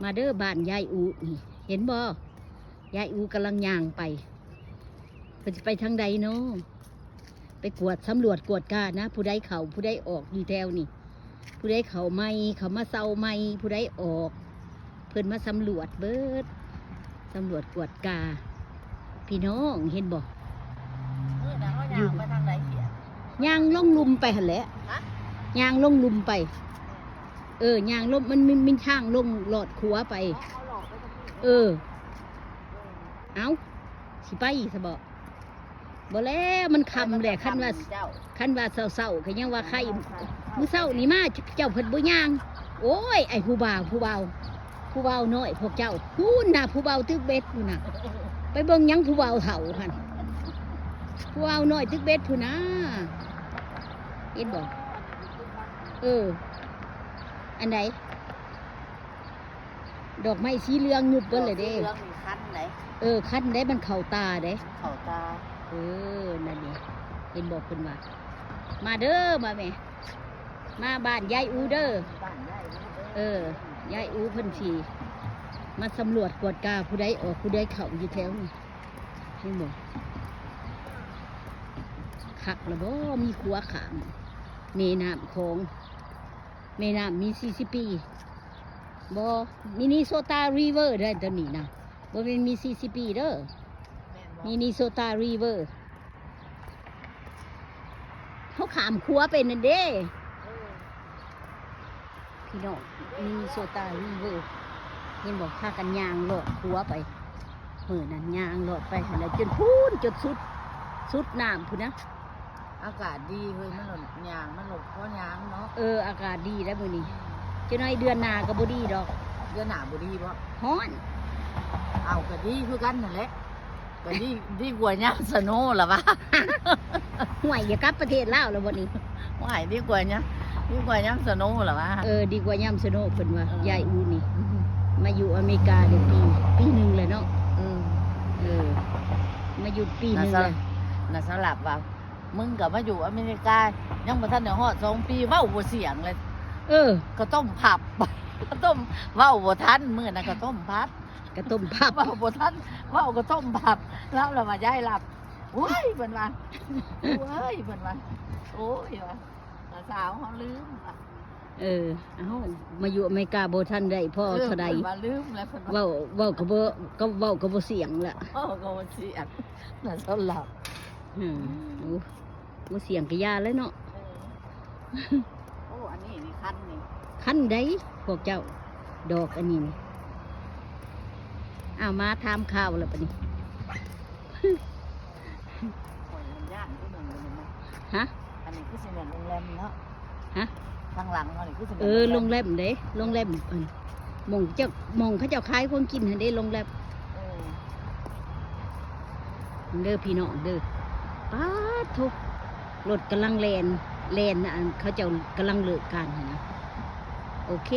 ມາເດີບ້ານຍາຍອູນີ້ ເຫັນບໍ່? ຍາຍອູກຳລັງຍ່າງໄປ. ເພິ່ນຊິໄປທາງໃດນໍ? ໄປກວດສຳຫຼວດກວດການະ ຜູ້ໃດເຂົ້າຜູ້ໃດອອກຢູ່ແຖວນີ້ ຜູ້ໃດເຂົ້າໃໝ່ ເຂົ້າມາເຊົ່າໃໝ່ ຜູ້ໃດອອກ ເພິ່ນມາສຳຫຼວດເບິດ ສຳຫຼວດກວດກາ. ພີ່ນ້ອງເຫັນບໍ່? ມື້ນັ້ນເຮົາຍ່າງໄປທາງໃດເຂດ? ຍ່າງລົງລຸ່ມໄປຫັ້ນແຫຼະ. ຮະ? ຍ່າງລົງລຸ່ມໄປ. ເອີ ຍ່າງລົງ ມັນມີ ມີທາງລົງລອດຂົວໄປ. ເອີ ເອົ້າ ຊິໄປຊະບໍ? ບໍ່ແລ້ວ ມັນຄ່ຳແຫຼະ. ຄັນວ່າ ຄັນວ່າເຊົ້າໆ ກໍຍັງວ່າໄຄ. ມື້ເຊົ້ານີ້ມາ ເຈົ້າເພິ່ນບໍ່ຍ່າງ. ໂອ້ຍ ໄອ້ຜູ້ບ່າວ ຜູ້ບ່າວ ຜູ້ບ່າວນ້ອຍພວກເຈົ້າ ພຸ້ນນະ ຜູ້ບ່າວຕຶກເບັດພຸ້ນນະ. ໄປເບິ່ງຫຍັງຜູ້ບ່າວເຖົ້າຫັ້ນ ຜູ້ບ່າວນ້ອຍຕຶກເບັດພຸ້ນນະ. ເຫັນບໍ່? ເອີ ອັນໃດ? ດອກໄມ້ສີເຫຼືອງຍຸບເບິດແລ້ວເດ້. ດອກສີເຫຼືອງນີ້ຄັນໃດ. ເອີ ຄັນໃດ ມັນເຂົ້າຕາເດ້. ເຂົ້າຕາ. ເອີ ນັ້ນນີ້ ເຫັນບໍ່ ເພິ່ນວ່າ ມາເດີ ມາແມ່ ມາບ້ານຍາຍອູເດີ. ບ້ານຍາຍອູເດີ. ເອີ ຍາຍອູເພິ່ນຊິມາສຳຫຼວດກວດກາ ຜູ້ໃດອອກຜູ້ໃດເຂົ້າຢູ່ແຖວນີ້. ເຫັນບໍ່? ຄັກລະບໍ? ມີຂົວຂ້າມແມ່ນ້ຳຂອງ. ແມ່ນ້ຳມິສຊິສຊິບປີ ບໍ່ ມິນນີໂຊຕາຣີເວີເດີ ຕົວນີ້ນະ ບໍ່ແມ່ນມິສຊິສຊິບປີເດີ. ແມ່ນບໍ່? ມິນນີໂຊຕາຣີເວີ ເຮົາຂ້າມຂົວໄປນັ້ນເດ້. ເອີ ພີ່ນ້ອງ ມິນນີໂຊຕາຣີເວີ ເຫັນບໍ່? ພາກັນຍ່າງລອດຂົວໄປ. ເອີ ນັ້ນ ຍ່າງລອດໄປຫັ້ນແຫຼະ ຈົນພຸ້ນ ຈົນສຸດ ສຸດນ້ຳພຸ້ນນະ. ອາກາດດີເຮີ້ຍ ມັນໂລດຍ່າງ ມັນໂລດພໍຍ່າງເນາະ. ເອີ ອາກາດດີແລ້ວມື້ນີ້. ອືມ ຈັກໜ້ອຍເດືອນໜ້າກໍບໍ່ດີດອກ. ເດືອນໜ້າບໍ່ດີບໍ? ຮ້ອນ. ເອົ້າ ກໍດີຄືກັນຫັ້ນແຫຼະ ກໍດີ ດີກວ່າຍາມສະໂນລະຫວາ. ຫ້ວຍ ຢ່າກັບປະເທດລາວລະບໍນີ້? ຫ້ວຍ ດີກວ່າຍາມ ດີກວ່າຍາມສະໂນລະຫວາ. ເອີ ດີກວ່າຍາມສະໂນເພິ່ນວ່າ. ເອີ ຍາຍອູນີ້ ອືມ ມາຢູ່ອາເມລິກາໄດ້ປີ ປີໜຶ່ງແລ້ວເນາະ. ອືມ ເອີ ມາຢູ່ປີໜຶ່ງແລ້ວ. ນາສາລາບວ່າ ມຶງກໍມາຢູ່ອາເມລິກາ ຍັງບໍ່ທັນໄດ້ຮອດສອງປີ ເວົ້າບໍ່ສຽງເລີຍ. ເອີ ກະຕົ້ມພັບ ກະຕົ້ມ ເວົ້າບໍ່ທັນ ມື້ນັ້ນກະຕົ້ມພັບ ກະຕົ້ມພັບ ເວົ້າບໍ່ທັນ ເວົ້າກະຕົ້ມພັບ. ລາວລະວ່າ ຍາຍລັບ ໂອ້ຍ ເພິ່ນວ່າ ໂອ້ຍ ເພິ່ນວ່າ ໂອ້ຍ ວ່າ ຫຼານສາວເຮົາລືມ. ເອີ ເອົ້າ ມາຢູ່ອາເມລິກາບໍ່ທັນໄດ້ພໍເທົ່າໃດ ເອີ ເພິ່ນວ່າລືມແລ້ວ ເພິ່ນວ່າ ເວົ້າ ເວົ້າກໍບໍ່ ກໍເວົ້າກໍບໍ່ສຽງລະ ເວົ້າກໍບໍ່ສຽງ ນາສາລາບ. ອືມ ໂອ້ ບໍ່ສຽງກະຢ່າແລ້ວເນາະ. ເອີ ໂອ້ ອັນນີ້ນີ້ຄັນນີ້ ຄັນໃດພວກເຈົ້າ ດອກອັນນີ້ນີ້. ອ້າວ ມາຖາມຂ່າວແລ້ວບາດນີ້. ຂ້ອຍຢ້ານຄືໜຶ່ງເລີຍນະ. ຮະ? ອັນນີ້ຄືຊິແມ່ນໂຮງແຮມເນາະ. ຮະ? ທາງຫຼັງເຮົານີ້ຄືຊິແມ່ນ ເອີ ໂຮງແຮມ ໂຮງແຮມເດ້ ໂຮງແຮມ ອັນ ໝ່ອງເຈົ້າ ໝ່ອງເຂົາເຈົ້າຂາຍຂອງກິນຫັ້ນເດ້ ໂຮງແຮມ. ເອີ ເດີພີ່ນ້ອງເດີ ປາດໂທ້ ລົດກຳລັງແລ່ນ ແລ່ນ ອັນ ເຂົາເຈົ້າກຳລັງເລີກການຫັ້ນນະ. ໂອເຄ